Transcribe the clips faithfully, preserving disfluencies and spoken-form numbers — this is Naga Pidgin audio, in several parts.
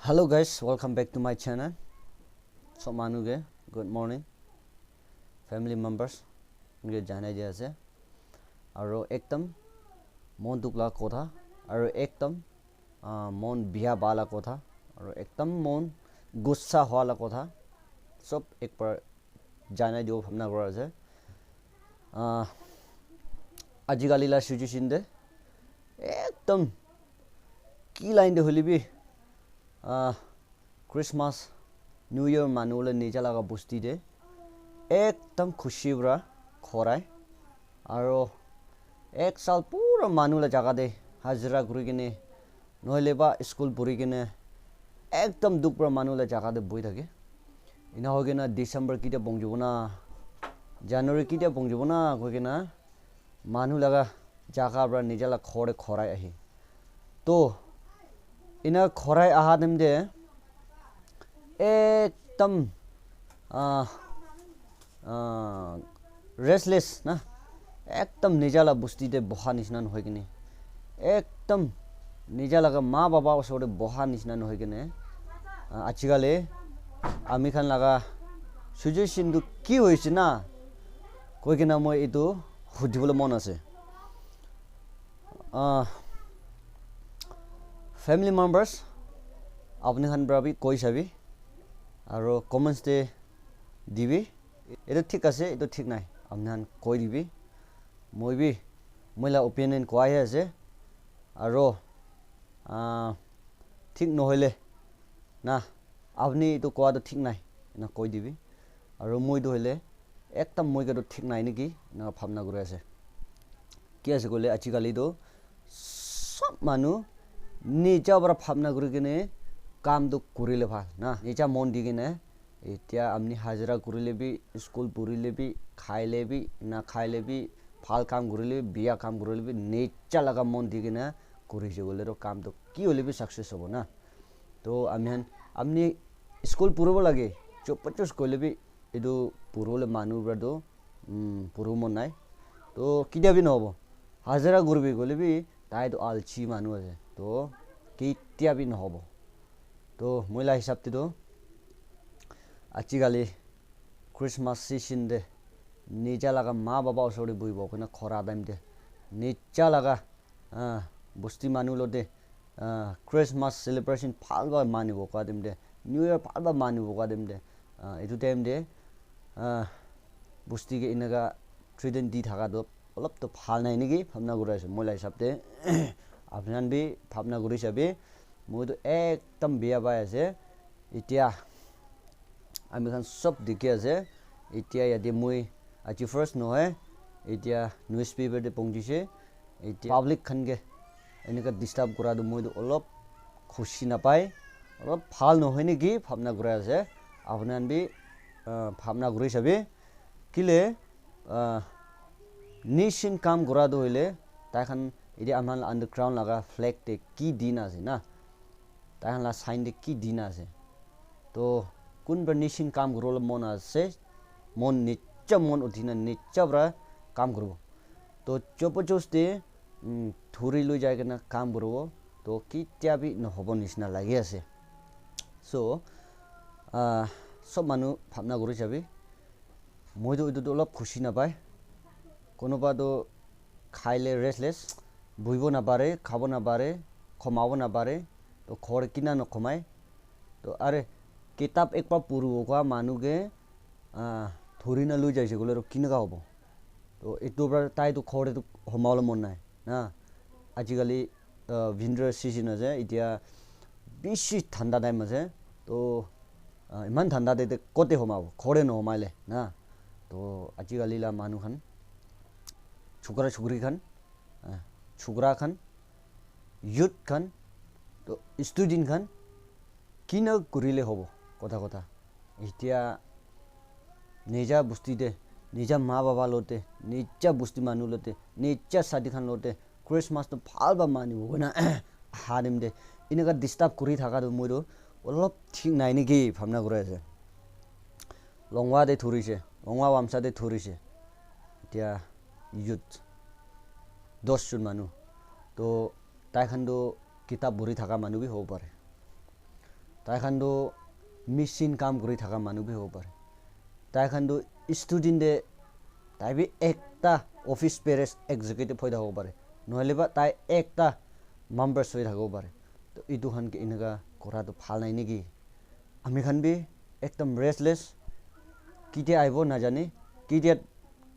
Hello guys, welcome back to my channel. Sob manu ke good morning. Family members ke janai dia ase. Aro ekdam mon dukh la kotha, aro ekdam ah, mon bia ba la kotha, aro ekdam mon gussa hua la kotha, sob ek bar janai dibo bhabna kura ase. Ah, ajikali la situation te ekdam ki line te hoile bi, ah, Christmas, New Year manu le nija laga bosti te ekdam khushi para khorai, aro ek sal pura manu la jaga te hajira kuri kene, nohole ba school puri kene ekdam dukh para manu la jaga te bohi thake. Ena hoi kena December kitia pongjibo na, January kitia pongjibo na koi kena manu laga jaga para nija la ghor te khorai ahi. To ena khorai aha time te ekdam ah, ah, restless na, ekdam nija la bosti te boha nishina nohoi kene, ekdam nija laga ma baba osor te boha nishina nohoi kene, ah, ajikali ami khan laga situation tu ki hoise na koi kena moi etu hudibole mon ase. Ah, family members, apni khan para bi koi sabi, aro comments te dibi, etu thik ase, etu thik nai, apni khan koi dibi, moi bi, moi la opinion koi ase, aro ah, thik nohoile na, apni etu koa tu thik nai, ena koi dibi. Aro moi tu hoile ekdam moi ke tu thik nai niki, ena bhabna kuri ase. Ki ase koile ajikali tu sob manu nija para bhabna kuri kene kam tu kurile bhal na, nija mon di kene. Etia apni hajira kurile bi, school purile bi, khaile bi, nakhaile bi, bhal kam kurile bi, biya kam kurile bi, nija laga mon di kene kurise koile tu kam tu ki hoile bi success hobo na. To ami khan, apni school puribo lage, chop chos koile bi, etu puribole manu para tu, um, puribo mon nai. To kitia bi nohobo. Hajira kuribi koile bi, tai tu alchi manu ase. To kitia bi nohobo. To moi la hisab te tu, ajikali Christmas season te nija laga ma baba osor te bohibo koina khora time te, nija laga ah, bosti manu lote, ah, Christmas celebration bhal para manibo koa time te, New Year bhal para manibo koa time te, ah, etu time te, ah, bosti ke eneka treatment di thaka tu olop tu bhal nai niki, bhabna kuri ase moi la hisab te. Apni khan bi bhabna kuri sabi, moi tu ekdam beya pai ase. Etia ami khan sob dikhi ase. Etia yate moi aji first nohoi, etia newspaper te pongji se, etia public khan ke eneka disturb kura tu moi tu olop khushi napai, olop bhal nohoi niki bhabna kuri ase. Apni khan bi, ah, bhabna kuri sabi. Kile, ah, nation kam kura tu hoile, tai khan etia ami khan la underground laga flag te ki dina ase na, tai khan la sign te ki dina ase. To kunba nation kam kuribole mon ase, mon nija mon uthina nija para kam kuribo. To chopo chos te, um, thuri loi jai kena kam kuribo. To kitia bi nohobo nishina lagi ase. So, ah, sob manu bhabna kuri sabi. Moi tu etu tu olop khushi napai. Kunuba tu khaile restless, buhibo napare, khabo napare, khomabo napare, to ghor kina nokhomai. To are kitab ekbar puribo koa manu ke, ah, thori na loi jaise koile to kineka hobo. To etu para tai to ghor te to homabole mon nai na. Ajikali, ah, winter season ase, etia bishi thanda time ase. To, ah, iman thanda te, te kote homabo, ghor te nohomaile na. To ajikali la manu khan, chokra chokri khan, ah, chokra khan, youth khan, to student khan, kina kurile hobo, kotha kotha. Etia nija bosti te, nija ma baba lote, nija bosti manu lote, nija sadi khan lote, Christmas to bhal ba manibo koina aha time te eneka disturb kuri thaka tu moi tu olop thik nai niki bhabna kuri ase. Longwa te thurise, Longwa Wamsa te thurise. Etia youth dos jon manu. To tai khan tu kitab puri thaka manu bi hobo pare. Tai khan tu machine kam kuri thaka manu bi hobo pare. Tai khan tu student te, tai bi ekta office bearers executive hoi thaka hobo pare. Nohole ba tai ekta members hoi thaka hobo pare. To itu khan ke enika kora tu bhal nai neki? Ami khan bi ekdam restless. Ketia aibo najane, ketia,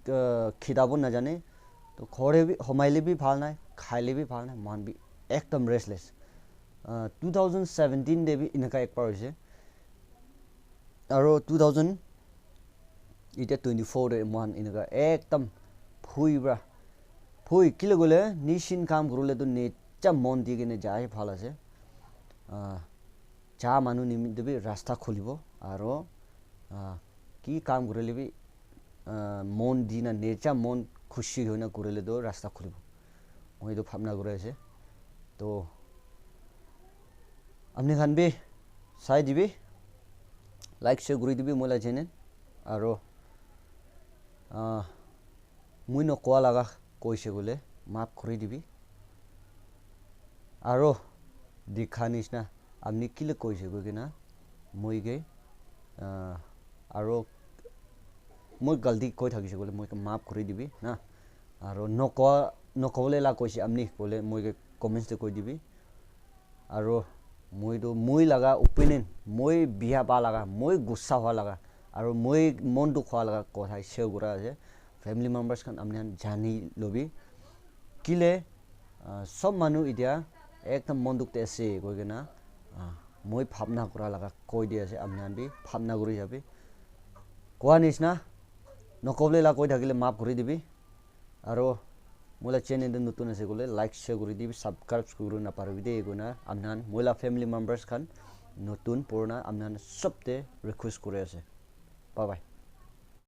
uh, khitabo najane. To ghore bi homaile bi bhal nai, khaile bi bhal nai, mohan bi ekdam restless. Uh, two thousand seventeen te bi eneka ekbar hoise. Aro two thousand, ite twenty-four te mohan eneka ekdam phui pra, phui kile koile nishin kam kurule tu necha mon di kene jai bhal ase. Ah, ja manu nimite bi rasta khulibo, aro, ah, ki kam kurile bi, ah, mon di na necha mon khushi hoina kurile tu rasta khulibo. Moi etu bhabna kuri ase. To apni khan bi sai dibi, like share kuri dibi moi la channel. Aro, ah, moi nokoa laga koise koile maaf kuri dibi. Aro dikha nishna apni kile koise koi kena moi ke, ah, aro moi galti koi thakise koile moi ke maaf kuri dibi na. Aro nokoa, nokobole la koise apni koile moi ke comments te koi dibi. Aro moi tu moi laga opinion, moi biya pa laga, moi gussa hua laga, aro moi mon dukh hua laga kotha share kura ase. Family members khan apni khan jani lobi. Kile, ah, sob manu etia ekdam mon dukh te ase koi kena, ah, moi bhabna kura laga koi di ase, apni khan bi bhabna kuri jabi. Koa nishna, nokobole la koi thakile maaf kuri dibi. Aro moi la channel te notun ase koile like share kuri dibi, subscribe kuri na paribi de koina apni khan moi la family members khan notun purana apni khan sob te request kuri ase. Bye bye.